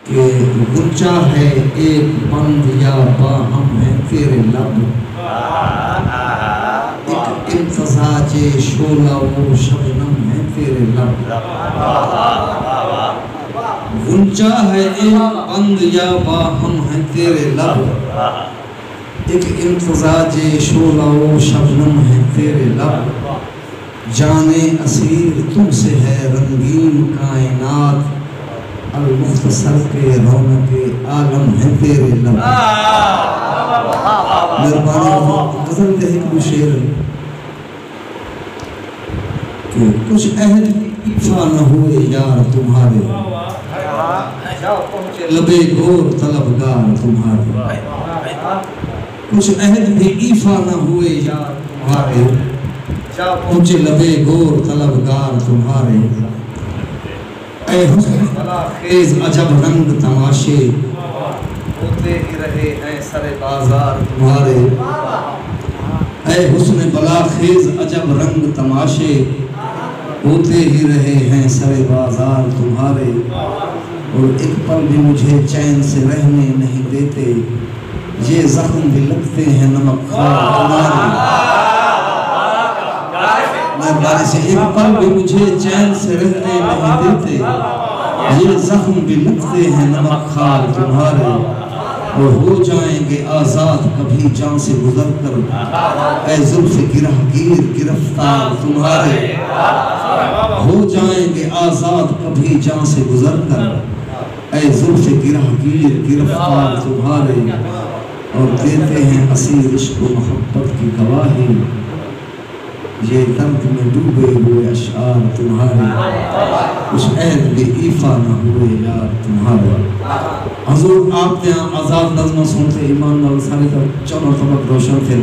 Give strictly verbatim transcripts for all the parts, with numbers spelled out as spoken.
کہ غنچہ ہے ایک بند یا باہم ہیں تیرے لب۔ ایک امتزاج شعلہ و شبنم ہیں تیرے لب۔ غنچہ ہے ایک بند یا باہم ہیں تیرے لب۔ ایک امتزاج شعلہ و شبنم ہیں تیرے لب۔ جان اسیر تم سے ہے رنگین کائنات، المختصر کے رونق عالم ہیں تیرے لب۔ مہربانی، غزل دے ہک ݙو شعر ہن کہ کچھ عہد ایفا نہ ہوئے یار تمہارے، لبے گور طلبگار تمہارے۔ کچھ عہد بھی ایفا نہ ہوئے یار تمہارے، جا پہنچے لبے گور طلبگار تمہارے۔ اے حسن بلا خیز عجب رنگ تماشے، ہوتے ہی رہے ہیں سر بازار تمہارے۔ اے حسن بلا خیز عجب رنگ تماشے، ہوتے ہی رہے ہیں سر بازار تمہارے۔ اور ایک پل بھی مجھے چین سے رہنے نہیں دیتے، یہ زخم بھی لگتے ہیں نمک خوار تمہارے۔ مہربانی سے، ایک پل بھی مجھے چین سے رہنے نہیں دیتے، یہ زخم بھی لگتے ہیں نمک خوار تمہارے۔ اور ہو جائیں گے آزاد کبھی جاں سے گزر کر، اے زلف گرہ گیر گرفتار تمہارے۔ ہو جائیں گے آزاد کبھی جاں سے گزر کر، اے زلف گرہ گیر گرفتار تمہارے۔ اور دیتے ہیں اسیر عشق و محبت کی گواہی، یہ درد میں ڈوبے ہوئے اشعار تمہارے۔ کچھ عہد بھی ایفا نہ ہوئے یار تمہارے۔ حضور آپ دیاں آزاد نظماں سݨ تے ایمان نال سارے دا چانو طبق روشن تھئے۔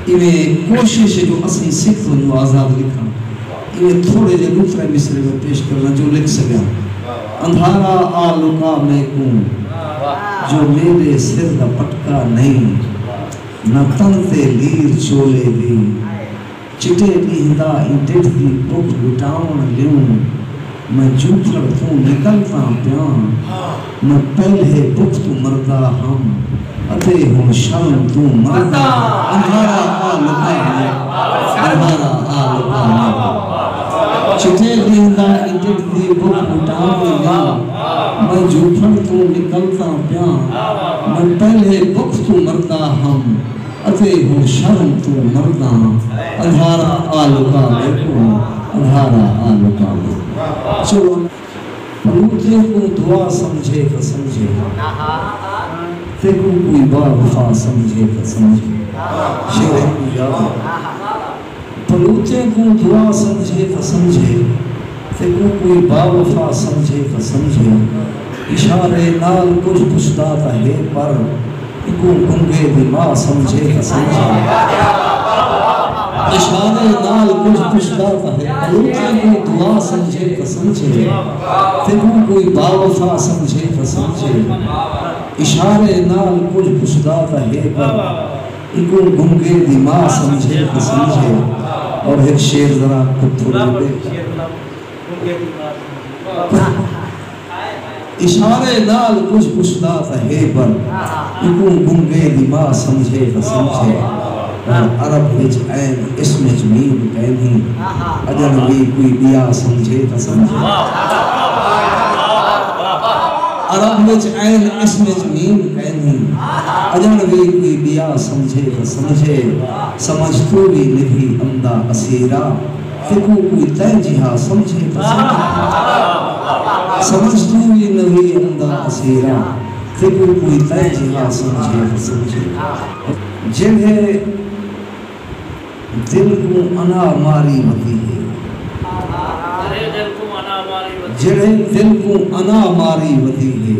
ایویں کوشش ہے جو اسیں سکھ ونڄوں آزاد لکھاں۔ ایویں تھوڑے جے ݙو ترے مصرعے میں پیش کرݨاں جو لکھ سڳیاں۔ اندھارا آ لکا میکوں، جو میݙے سر دا پٹکا نئیں، نہ تن تے لیر چولے دی، چٹے ݙینہہ دا ایں ڈڈھ دی بکھ مٹاوݨ لیوں۔ میں جھوپڑ توں نکل تاں پیاں، میں پہلے بکھ توں مردا ہم، اتے ہݨ شرم توں مردا۔ اندھارا آ لکا میکوں، اندھارا آ لکا میکوں، چٹے ݙینہہ دا ایں ڈڈھ دی بکھ مٹاوݨ لیوں۔ میں جھوپڑ توں نکل تاں پیاں، میں پہلے بکھ توں مردا ہم، اتے ہݨ شرم توں مرداں۔ اندھارا آ لکا میکوں، اندھارا آ لکا میکوں۔ چلو، پلوتیں کوں دعا سمجھے تاں سمجھے، تیکوں کوئی با وفا سمجھے تاں سمجھے۔ شعر ہے، کوئی یاد ہے؟ پلوتیں کوں دعا سمجھے تاں سمجھے، تیکوں کوئی با وفا سمجھے تاں سمجھے۔ اشارے نال کجھ پچھدا تاں ہے پر، ایکوں گنگے دی ماء سمجھے تاں سمجھے۔ اشارے نال کجھ پچھدا تاں ہے، پلوتیں کوں دعا سمجھے تاں سمجھے، تیکوں کوئی با وفا سمجھے تاں سمجھے۔ اشارے نال کجھ پچھدا تاں ہے پر، ایکوں گنگے دی ماء سمجھے تاں سمجھے۔ اور ہک شعر ذرا کتھوں لبے۔ اشارے نال کجھ پچھدا تاں ہے پر، ایکوں گنگے دی ماء سمجھے تاں سمجھے۔ اور عرب وچ عین اسم وچ میم کائنی، اڄݨ وی کوئی ٻیا سمجھے تاں سمجھے۔ عرب وچ عین اسم وچ میم کائنی، اڄݨ وی کوئی ٻیا سمجھے تاں سمجھے۔ سمجھ توں وی نبھی امدا اسیرا، تیکوں کوئی تیں جیہا سمجھے تاں سمجھے۔ سمجھ توں وی نبھی امدا اسیرا، تیکوں کوئی تیں جیہا سمجھے تاں سمجھے۔ جیڑھے دل کوں انا ماری ودی ہے، جیڑھے دل کوں انا ماری ودی ہے،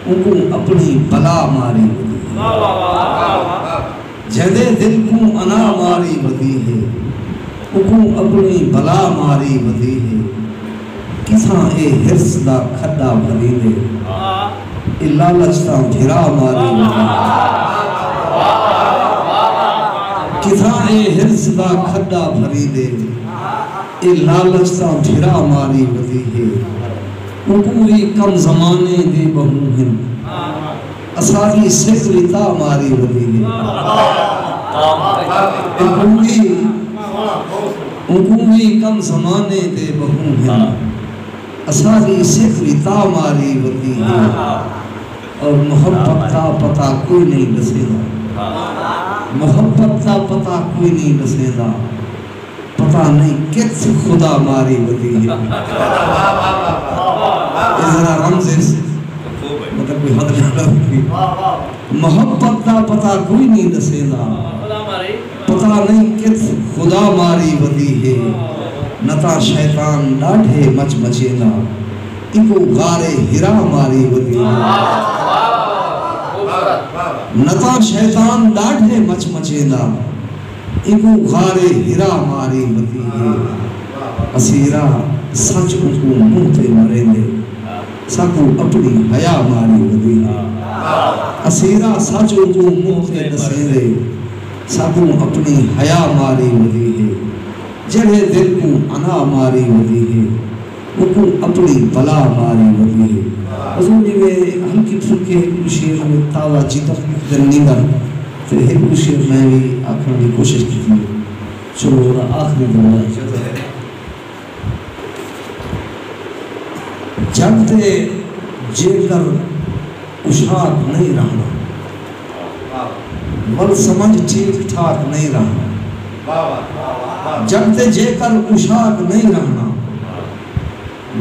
اوکوں اپݨی بلا ماری ودی ہے۔ جیندے دل کوں انا ماری ودی ہے، اوکوں اپݨی بلا ماری ودی ہے۔ کتھاں اے حرص دا کھݙا بھریندے، اے لالچ تاں بھرا ماری ودی ہے۔ کتھاں اے حرص دا کھݙا بھریندے، اے لالچ تاں بھرا ماری ودی ہے۔ اوکوں وی کم زمانے دے ٻہوں ہن، اساݙی سک وی تا ماری ودی ہے۔ اوکوں وی، اوکوں وی کم زمانے دے ٻہوں ہن، اساݙی سک وی تا ماری ودی ہے۔ اور محبت دا پتہ کوئی نہیں ݙسیندا، محبت دا پتہ کوئی نہیں ݙسیندا، پتہ نہیں کتھ خدا ماری ودی ہے۔ اے ذرا رمز ہے، مطلب کوئی حد نہ رکھی۔ محبت دا پتہ کوئی نہیں ݙسیندا، پتہ نہیں کتھ خدا ماری ودی ہے۔ نہ تاں شیطان ݙاڈھے مچ مچیندا، ایکوں غار حرا ماری ودی ہے۔ نہ تاں شیطان ݙاڈھے مچ مچیندا، ایکوں غار حرا ماری ودی ہے۔ اسیرا سچ اوکوں منہ تے مریندے، ساکوں اپݨی حیا ماری ودی ہے۔ اسیرا سچ اوکوں منہ تے ݙسیندے، ساکوں اپݨی حیا ماری ودی ہے۔ جیڑھے دل کوں انا ماری ودی ہے، اوکوں اپݨی بلا ماری ودی ہے۔ حضور جی میں ہلکی پھلکی ہک ݙو شعر میں تازہ جدت ہک دن نیندر تے ہک ݙو شعر میں وی آکھݨ دی کوشش کیتی ہے۔ چلو ذرا آخری دعا ہے۔ جڳ تے جیکر اوشاک نہیں رہݨا، ول سمجھ ٹھیک ٹھاک نہیں رہݨا۔ جڳ تے جیکر اوشاک نہیں رہݨا،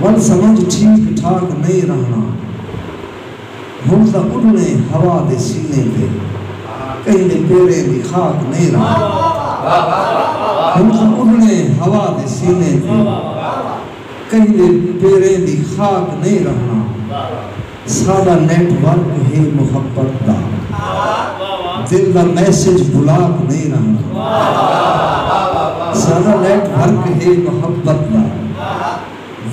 ول سمجھ ٹھیک ٹھاک نہیں رہݨا۔ ہݨ تاں اݙݨے ہوا دے سینے تے، کہیں دے پیریں دی خاک نہیں رہݨا۔ ہݨ تاں اݙݨے ہوا دے سینے تے، کہیں دے پیریں دی خاک نہیں رہݨا۔ ساݙا نیٹ ورک ہے محبت دا، دل دا میسج بلاک نہیں رہݨا۔ ساݙا نیٹ ورک ہے محبت دا،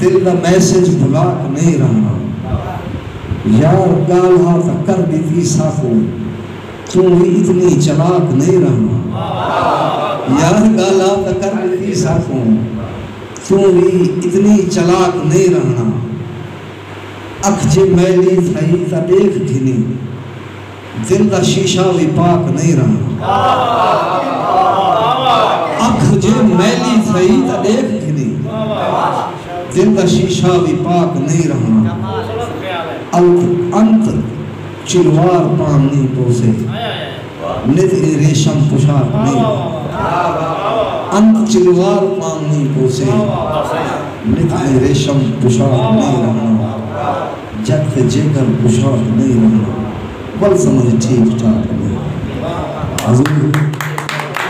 دل دا میسج بلاک نہیں رہݨا۔ یار ڳالھا تاں کر ݙتی ساکوں، توں وی اتنی چلاک نہیں رہݨا۔ یار ڳالھا تاں کر ݙتی ساکوں، توں وی اتنی چلاک نہیں رہݨا۔ اکھ جے میلی تھئی تاں ݙیکھ گھنی، دل دا شیشہ وی پاک نہیں رہݨا۔ اکھ جے میلی تھئی تاں ݙیکھ گھنی، دل دا شیشہ وی پاک نہیں رہݨا۔ انت، انت چلوار پاوݨی پوسے، نت اے ریشم پوشاک نہیں رہݨا۔ انت چلوار پاوݨی پوسے، نت اے ریشم پوشاک نہیں رہݨا۔ جڳ تے جیکر اوشاک نہیں رہݨا، ول سمجھ ٹھیک ٹھاک نہیں رہݨا۔ حضور،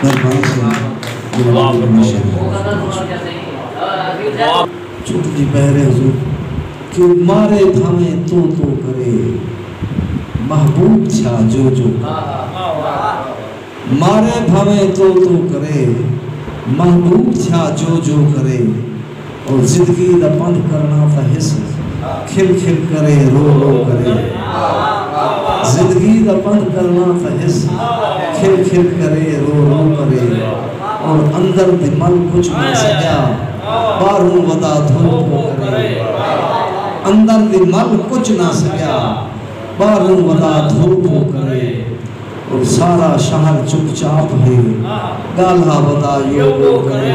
مہربانی سئیں، میرے والد میں شریف۔ چھٹ جی پہرے حضور، کیوں مارے بھاویں تو تو کرے، محبوب تھیا جو جو کرے۔ مارے بھاویں تو تو کرے، محبوب تھیا جو جو کرے۔ او زندگی دا پندھ کرݨا تاں ہس، کھل کھل کرے، رو رو کرے۔ زندگی دا پندھ کرݨا تاں ہس، کھل کھل کرے، رو رو کرے۔ اور اندر دی مل کجھ نہ سڳیا، ٻاہروں ودا دھو پو کرے۔ اندر دی مل کجھ نہ سڳیا، ٻاہروں ودا دھو پو کرے۔ اور سارا شہر چپ چاپ ہے، ڳالھا ودا یو یو کرے۔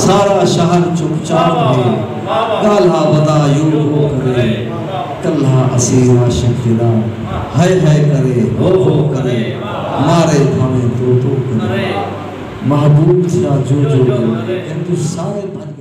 سارا شہر چپ چاپ ہے، ڳالھا ودا یو یو کرے۔ کلھا اسیر عاشق تیݙا ہائے ہائے کرے، ہو ہو کرے، مارے بھاویں تو تو کرے۔ محبوب تھیا جو جو کرے، کیوں سارے بھڄ